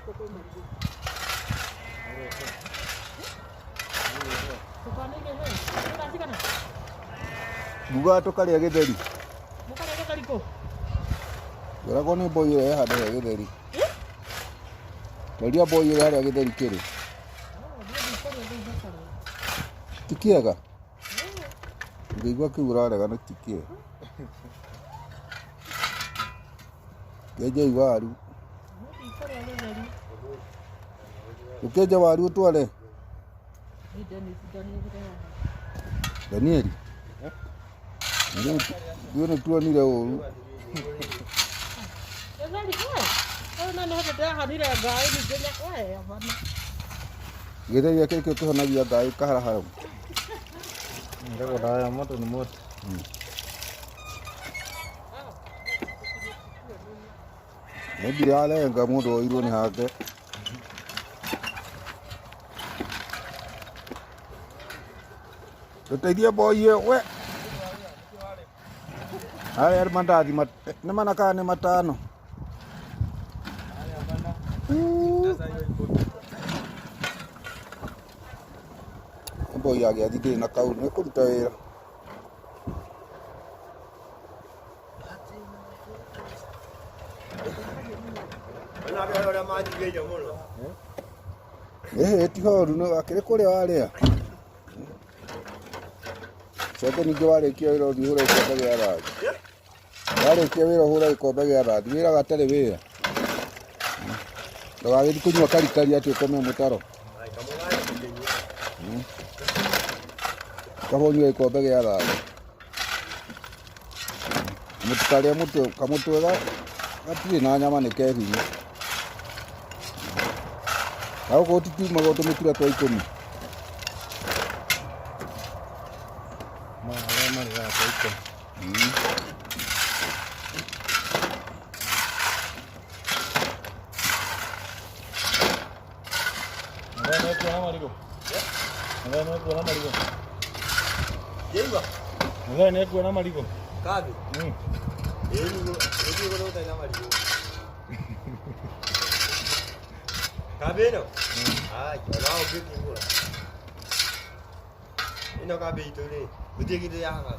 Gũkũ kwĩ marigũ. Tũkanĩige he. Nĩ thaa cigana? Ngugaga tũkarĩa gĩtheri. Mũkarĩa gĩtheri kũ? Ngoragwo nĩ mboi ĩrĩa ĩ handũ he gĩtheri. Toria mboi ĩrĩa harĩa gĩtheri kĩrĩ. Oh, niĩ ndikũrĩa rĩu ndakũrĩa. Ti kĩega? Ngĩigua kĩu ũrarega nĩ ti kĩega. Kĩenjei waru. Niĩ ndikũrĩa gĩtheri. Ũkĩenja waru ũtware. Niĩ Dennis Daniel ndĩrona. Danieli. Ithuĩ nĩ tuonire ũru. Gĩtheri we. Ũyũ na nĩ hĩndĩ ndĩrahanire ngaĩ ningĩ we bana. Gĩtheri gĩakĩ nĩkĩo kĩhonagia ngaĩ kaharahara. Ndego dawa ya moto ni moto. Nĩ ndirarenga mũndũ oirwo nĩ hake. Tũteithie mboi ĩyo we. Haya mandathi nĩ mana kana nĩ matano? Mboi ya gĩathi ndĩrĩ na kaũndũ nĩ kũruta wĩra. Ĩhĩ ti horu no akĩrĩ kũrĩa warĩa. Coke ningĩ warĩkia wĩra ũthiĩ ũhũre gĩkombe gĩa rangi. Warĩkia wĩra ũhũre gĩkombe gĩa rangi. Wĩra gatarĩ wĩra. Ndũgagĩthiĩ kũnyua karikari atĩ ũkome mũtaro. Kaba ũnyue gĩkombe gĩa rangi. Mũtikarĩe mũtwe, kamũtwe gatirĩ na nyama nĩ kehinya. Na gũkũ gũtitiumagwo tũmĩtura twa ikũmi. Ma arĩa marĩaga twa ikũmi. Mũthee nĩ ũkuona marigũ? Mũthee nĩ ũkuona marigũ? Jeigua Mũthee nĩ ũkuona marigũ? kambi ĩĩ nĩguo gũthiĩ kũndũ gũtarĩ na marigũ kambi ĩno ai ona ũngĩkĩgũra ĩno kambi itũ rĩ gũtirĩ kĩndũ yagaga.